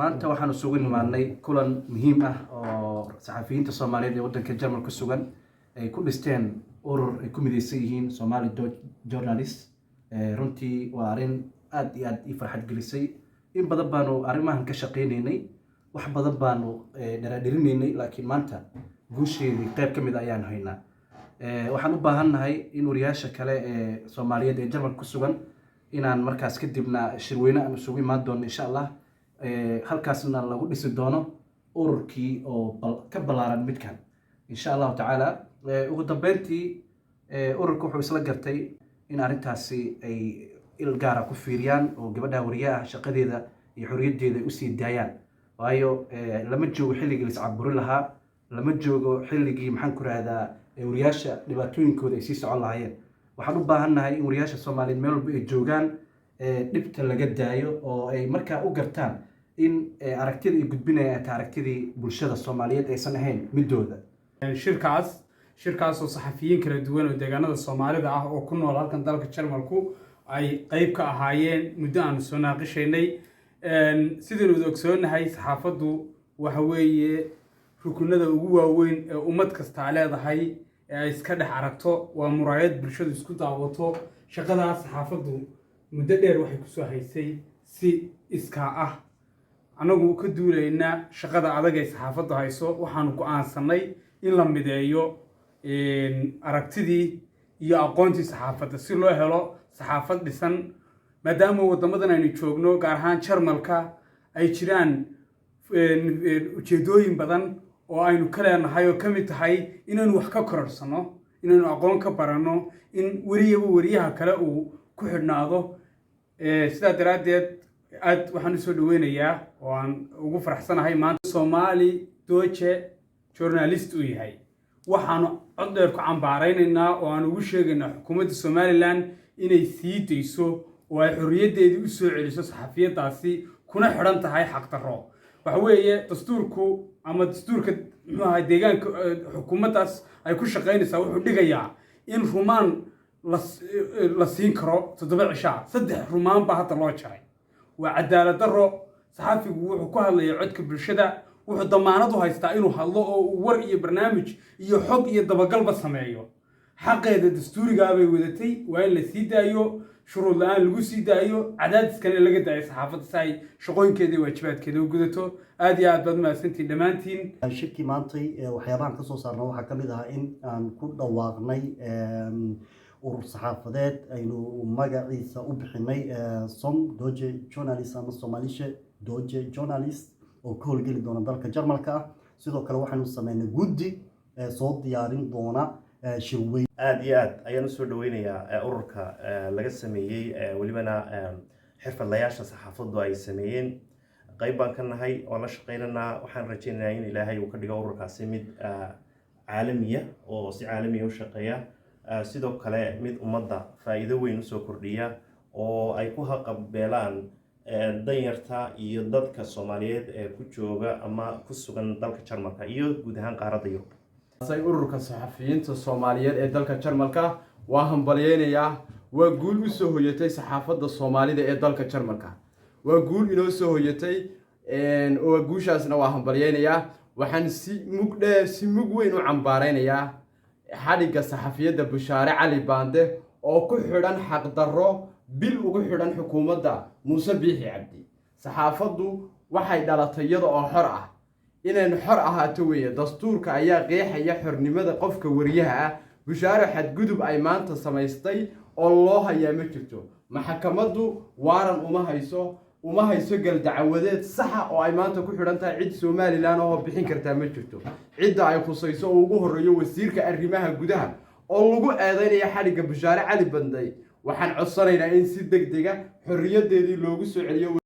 Maanta waxaan isugu nimaadnay kulan muhiim ah oo saxafiyiinta Soomaaliyeed ee waddanka Jarmal ku sugan ay ku dhisteen urur ay ku mideysan yihiin, Somali Journalist. Runtii waa arrin aad iyo aad ii farxad gelisay. In badan baanu arrimahan ka shaqaynaynay, wax badan baanu dharaadhirinaynay, laakiin maanta guusheedii qayb ka mid ayaan haynaa. Waxaan u baahannahay in wariyaasha kale ee Soomaaliyeed ee Jarmalka ku sugan inaan markaas kadibna shirweyne aan isugu imaan doono, insha Allah, halkaasna lagu dhisi doono ururkii oo ka ballaaran midkan, insha Allahu tacaala. Ugu dambeyntii, ururka wuxuu isla gartay in arrintaasi ay il gaara ku fiiriyaan oo gabadha wariyaha ah shaqadeeda iyo xorriyaddeeda ay usii daayaan, waayo lama joogo xilligii la iscaburin lahaa, lama joogo xilligii, maxaan ku rahdaa, wariyaasha dhibaatooyinkooda ay sii socon lahaayeen. Waxaan u baahannahay in wariyaasha Soomaaliyeed meel walba ay joogaan dhibta laga daayo oo ay markaa u gartaan in aragtida ay gudbinayaan ay tahay aragtidii bulshada Soomaaliyeed, aysan ahayn midooda. Shirkaasoo saxafiyiin kala duwan oo deegaanada Soomaalida ah oo ku nool halkan dalka Jarmalku ay qeyb ka ahaayeen, muddo aanu soo naaqishaynay. Sidaynu wada ogsoonahay, saxaafaddu waxa weeye rukunada ugu waaweyn ee ummad kastaa leedahay ee ay iska dhex aragto. Waa muraayad bulshadu isku daawato. Shaqadaas saxaafaddu muddo dheer waxay kusoo haysay si iskaa ah. Annagu ka duulayna shaqada adag ay saxaafaddu hayso, waxaanu go'aansanay in la mideeyo aragtidii iyo aqoontii saxaafadda si loo helo saxaafad dhisan, maadaama waddamadan aynu joogno, gaar ahaan Jarmalka, ay jiraan ujeedooyin badan oo aynu ka leenahay, oo ka mid tahay inaynu wax ka kororsanno, inaynu aqoon ka baranno, in weriyaba weriyaha kale uu ku xidhnaado. Sidaa daraaddeed aad waxaan usoo dhaweynayaa oo aan ugu faraxsanahay maanta Somali Deutsche Journalist uu yahay. Waxaanu cod dheer ku cambaaraynaynaa oo aan ugu sheegaynaa xukuumadda Somaliland inay sii dayso oo ay xorriyaddeedii u soo celiso saxafiyaddaasi kuna xidhan tahay xaqdarro. Waxa weeye dastuurku ama dastuurka, muxuu ahay, deegaanka xukuumaddaas ay ku shaqaynaysaa wuxuu dhigayaa in rumaan la siin karo 7 cishaa. 3 rumaan baa hadda loo jaray. Waa cadaalad darro. Saxafigu wuxuu ku hadlayaa codka bulshada, wuxuu damaanad u haystaa inuu hadlo oo uu war iyo barnaamij iyo xog iyo dabagalba sameeyo. Xaqeeda dastuurigaabay wadatay. Waa in la sii daayo, shuruud la'aan lagu sii daayo, cadaadiskana laga daayo saxaafadda si ay shaqooyinkeeda iyo waajibaadkeeda u gudato. Aad iyo aad baad mahadsantiin dhammaantiin. Shirkii maantay waxyaabahan kasoo saarna waxaa ka mid ahaa in aan ku dhawaaqnay urur saxaafadeed aynu magaciisa u bixinay Som Deutsche Journalist ama Somalische Deutsche Journalist oo ka howlgeli doona dalka Jarmalka ah. Sidoo kale waxaynu sameynay guddi soo diyaarin doona shirweyn. Aada iyo aad ayaan usoo dhaweynayaa ururka laga sameeyey, welibana xirfadlayaasha saxaafaddu ay sameeyeen. Qayb baan ka nahay, waan la shaqeynaynaa. Waxaan rajeynayaa in Ilaahay uu ka dhigo ururkaasi mid caalamiya oo si caalamiya u shaqeeya, sidoo kale mid ummadda faa'iido weyn usoo kordhiya oo ay ku haqabeelaan danyarta iyo dadka Soomaaliyeed ee ku jooga ama ku sugan dalka Jarmalka iyo guud ahaan qaaradda Yurub. Ururka saxafiyiinta Soomaaliyeed ee dalka Jarmalka waa hambalyeynayaa. Waa guul u soo hoyatay saxaafadda Soomaalida ee dalka Jarmalka. Waa guul inoo soo hoyatay, waa guushaasna waa hambalyeynayaa. Waxaan si mug dhee, si mug weyn u cambaareynayaa xadhigga saxafiyadda Bushaare Cali Baande oo ku xidhan xaqdarro, bil ugu xidhan xukuumadda Muuse Biixi Cabdi. Saxaafaddu waxay dhalatay iyada oo xor ah. Inaynu xor ahaato weeye, dastuurka ayaa qeexaya xornimada qofka wariyaha ah. Bushaare xadgudub ay maanta samaystay oo loo hayaa ma jirto. Maxkamaddu waaran uma hayso, uma hayso galdacawadeed saxa oo ay maanta ku xidhan tahay. Cid Somaliland oo bixin kartaa ma jirto. Cidda ay khusayso oo ugu horreeyo wasiirka arrimaha gudaha oo lagu eedeynaya xadhigga Bushaare Cali Banday, waxaan codsanaynaa in si deg dega xorriyaddeedii loogu soo celiyo.